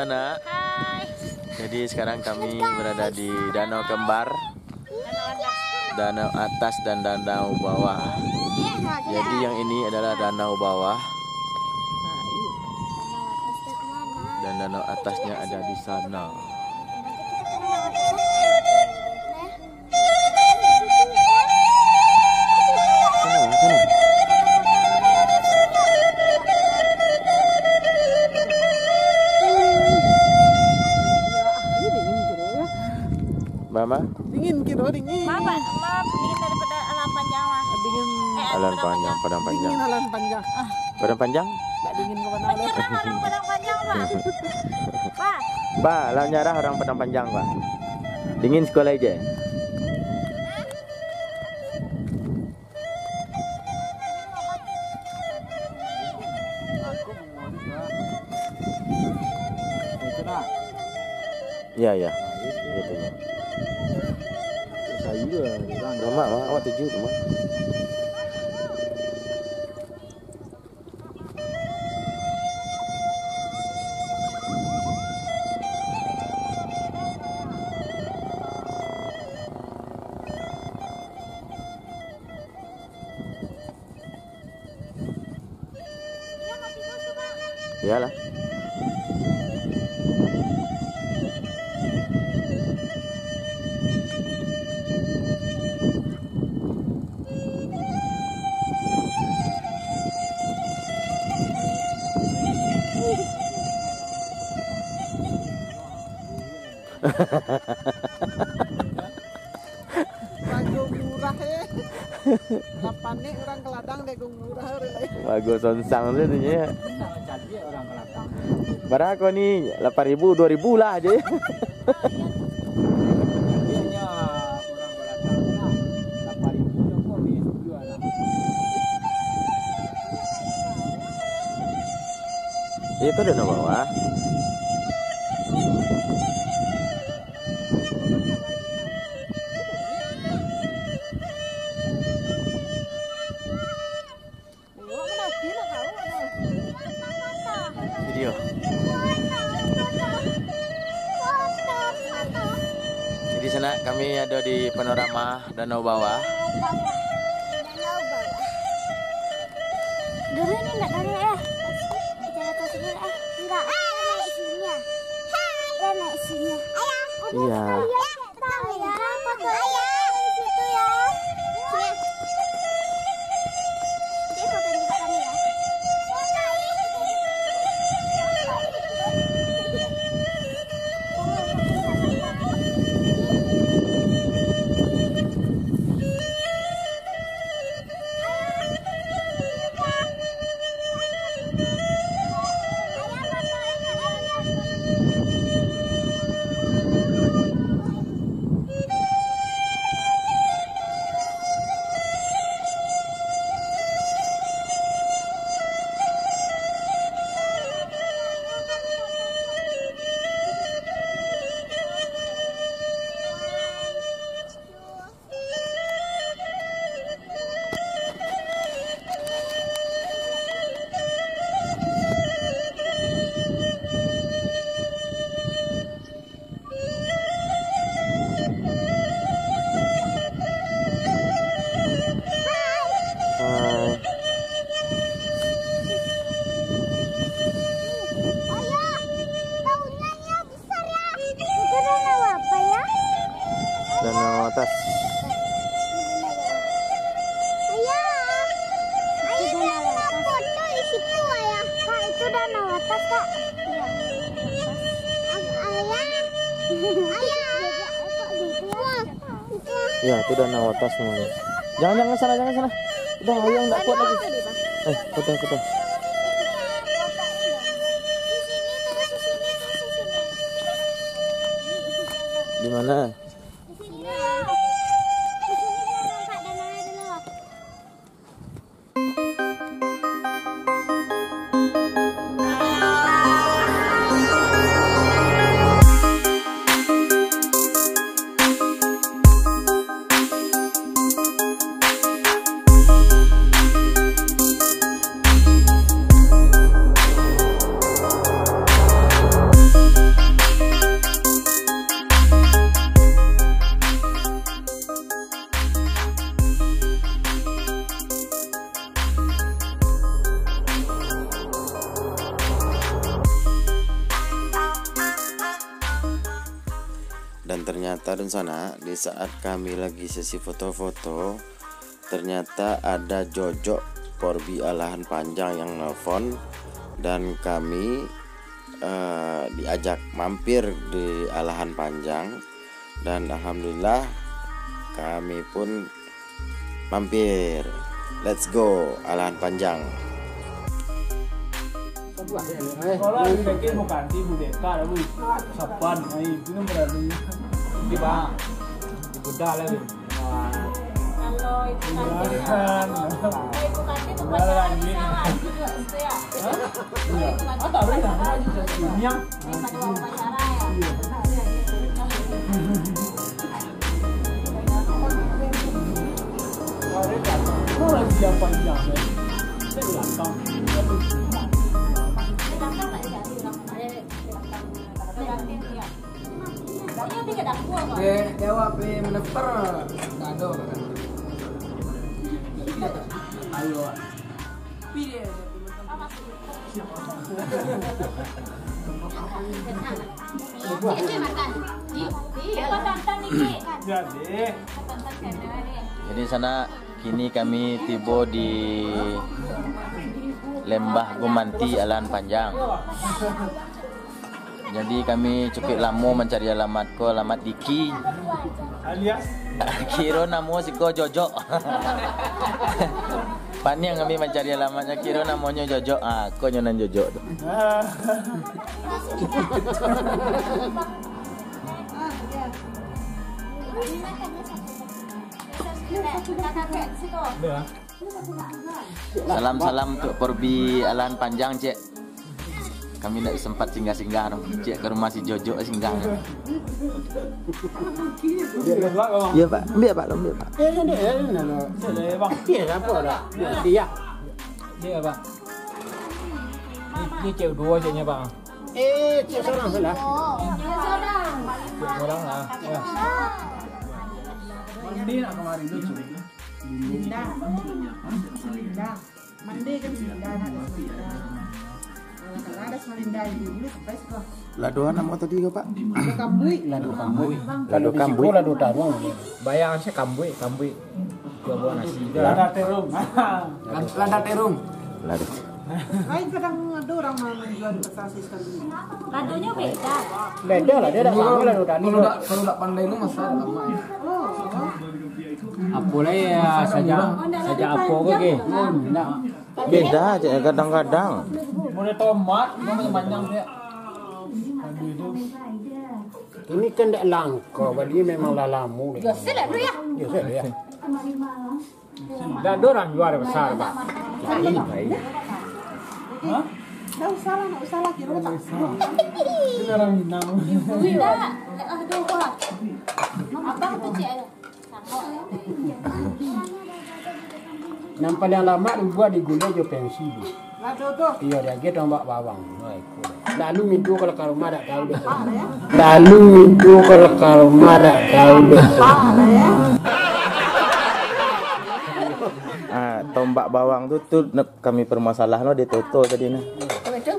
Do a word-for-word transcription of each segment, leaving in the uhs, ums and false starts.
Anak. Hai. Jadi sekarang kami berada di Danau Kembar, Danau Atas dan Danau Bawah. Jadi yang ini adalah Danau Bawah dan Danau Atasnya ada di sana. Mama? Dingin kiro, dingin. Maaf, Pak. Maaf, dingin daripada alam panjang lah. Dingin. Eh, Alam Padang panjang, Padang panjang. Dingin alam panjang. Padang panjang? Tak dingin ke mana? Nyarah orang Padang Panjang, Pak. Pak. Pak, lah nyarah orang Padang Panjang, Pak. Dingin sekolah aja. Ya, ya. Itu, ya. Lemak, Mak. Awak tuju tu, Mak. Iyalah. Lagu murah, eh. Lah panek urang ka ladang dek Gung Murah, urang lain. Lagu songsang tu, tu, nya. Bara ko ni? Lapan ribu, dua ribu lah je. Itu Danau Bawah. Video. Jadi, sanak, kami ado di panorama Danau Bawah. Dulu ni ndak dari, eh. Kita atas sini, eh. Enggak. Dia naik sini, ya. Dia naik sini. Iya. Ayah, foto. Ayah, di situ, ya. Sini. Jadi, foto juga kami, ya. Itu danau apa, ya? Danau Atas. Ayah. Ayah, itu danau Atas. Kak, itu danau Atas, Kak. Iya. Ay-, Ayah. Ayah. Wah. Ya, itu danau Atas namanya. Jangan, jangan sana, jangan sana. Udah, ayo, nggak kuat lagi. Eh, foto, foto. Di mana? Tarun sanak, di saat kami lagi sesi foto-foto, ternyata ada Jojok Porbi Alahan Panjang yang nelfon, dan kami, eh, diajak mampir di Alahan Panjang, dan alhamdulillah kami pun mampir. Let's go, Alahan Panjang. Kalau dibikin bukan di budeka dah, wih. Sapan, ai, itu kan berarti. Di bang. Di budak lah, wih. Wah. Kalau ibu kantin, kalau ibu kantin tu pacaran di sawah juga, itu ya. Hah? Iya. Ah, tak boleh dah. Ini yang Eh, jawab, eh, meneper. Tak ada kan. Ayo. Jadi sanak, kini kami tibo di Lembah Gumanti, Alahan Panjang. Jadi kami cukuik lamo mancari alamat ko, alamat Diki. Alias? Kiro namo siko Jojok. Paniang kami mancari alamatnyo, kiro namonyo Jojok. Ah, ko nyo nan Jojok tu. Ah. Salam-salam untuk Porbi Alahan Panjang, cek. Kami ndak sempat singgah-singgah tu. Cek ka rumah si Jojok singgah. Iya, Pak. Ambil, Pak. Ambil, Pak. Iya, iya, iya, iya, iya. Iya, apa dah? Iya, Pak. Ni, ni cek duo ceknya, Pak. Eh, cek sorang salah. Cek sorang lah. Ya. Mandi nak kamari tu, cek. Indah. Indah. Mandi kan indah, nak ada semua indah. Kalau, kalau ada semua indah, ibu boleh sampai siko. Lado namo tadi ko, Pak? Lado kambuik. Lado kambuik. Lado kambuik. Lado taruang. Bayang se kambuik, kambuik. Jual buah nasi. Lada terung. Lada terung. Lada. Lain kadang ada orang mau menjual di pasar sih sekali. Ladonya beda. Beda lah, dia tak sama lado tadi. Kalau tak, kalau tak pandai tu masalah lama ya. Oh. Apo lah ya, saja, saja apo ko ke? Beda aja kadang-kadang. Boleh tomat, boleh manyang dia. Ini kan ndak langka, bah, dia memang lah lamo. Yo, sila dulu ya. Yo, sila ya. Ndak ada orang jual besar, Pak. Ini baik. Hah? Ndak usah lah, ndak usah lah, kira tak. Itu orang Minang. Tidak. Aduh, Pak. Abang tu cik ada. Nan paliang lamak dibuek di gulai jo pensi tu. Iyo, diagiah tombak bawang. Lalu mintu kalau ka rumah dak tahu dek. Lalu mintu kalau ka rumah dak tahu dek. Ah, tombak bawang tu, tu nak kami permasalah no di Toto tadi nah. Apa tu?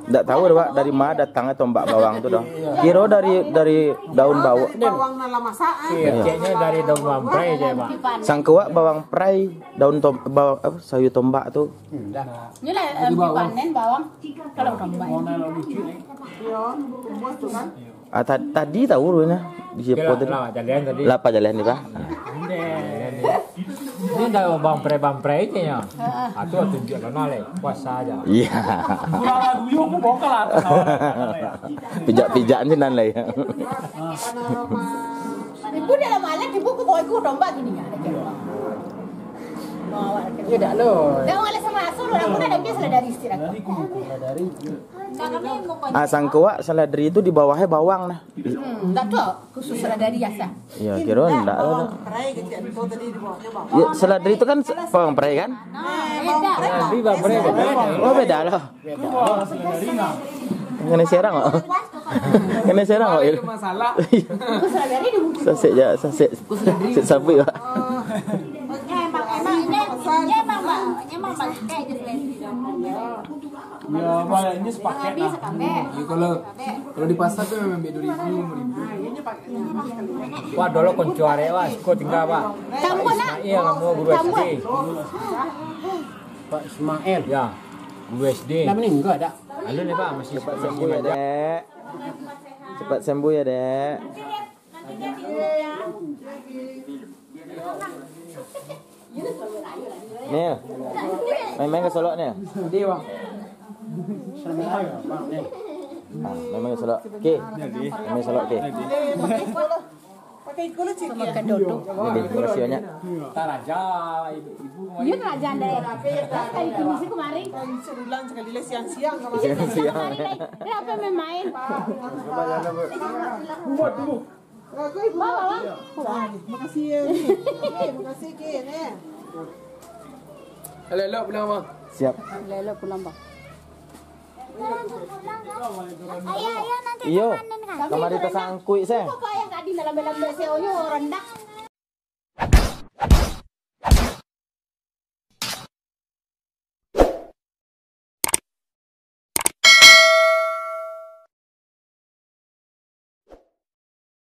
Ndak tahu dah, Pak, dari ma datangnyo tombak bawang tu dah. Kiro dari, dari daun bawang. Bawang nan lah masak, eh. Iyo, ceknyo dari daun bawang prai je, Pak. Sangko wak bawang prai, daun tom-, bawang, apo, sayua tombak tu. Nyo lah, em, dipanen bawang kalau tombak. Iyo, tumbuah tu kan. Ah, ta-, tadi tahu ruinyo. Di siapa tadi? Lah, lah, jalian tadi. Lah, apa jalian ni, Pak? Ini dah bawang prai-bawang prai je ya. Ah, tu tunjuk kenal eh. Puasa aja. Iya. Kurang lagu yo, aku bawa ke lah. Pijak-pijak ni nan lai. Ibu dalam alat, ibu ku bawa iku tombak gini ya. Iyo dak lo. Dah wala sama asul, aku dah ambil salah dari istirahat. Ah, sangko wak saladri tu di bawahnyo bawang nah. Hmm, ndak tu khusus saladri asa. Iyo, kiro ndak lah. Bawang prai kecek tu tadi di bawahnyo bawang. Yo, saladri tu kan se-, bawang prai kan? Nah, beda. Saladri bawang prai beda. Oh, beda lah. Kena serang kok. Kena serang kok. Masalah. Sasek je, sasek. Sasek sabuik, Pak. Emang, emang, emang, emang, emang, emang, Ya, banyak ini sepaket lah. Habis sepaket. Ya, kalau, kalau di pasar tu memang duo ribu, limo ribu. Wah, dolo konco arek, wah, siko tingga, wah. Tambah nak. Ismail namo guru S D. Tambah. Pak Ismail. Ya, guru S D. Lah meninggal dak? Alun ni, Pak, masih. Cepat sembuh ya, Dek. Cepat sembuh ya, Dek. Nil, main-main ka Solok, Nil. Di, Bang. Ah, main-main ka Solok. Oke. Main-main Solok, oke. Pakai gula cik. Makan dodok. Ini, makasih banyak. Taraja, ibu, ibu. Iya, taraja, Dek. Tadi kini sih kemarin. Sebulan sekali lah siang-siang. Siang-siang. Kenapa main-main? Buat dulu. Makasih ya. Eh, makasih, Ki, eh. Elok-elok pulang, Bang. Siap. Elok-elok pulang, Bang. Ayo, ayo, nanti. Iyo. Kamari tasangkuik, se. Kok yang tadi dalam-dalam rendah?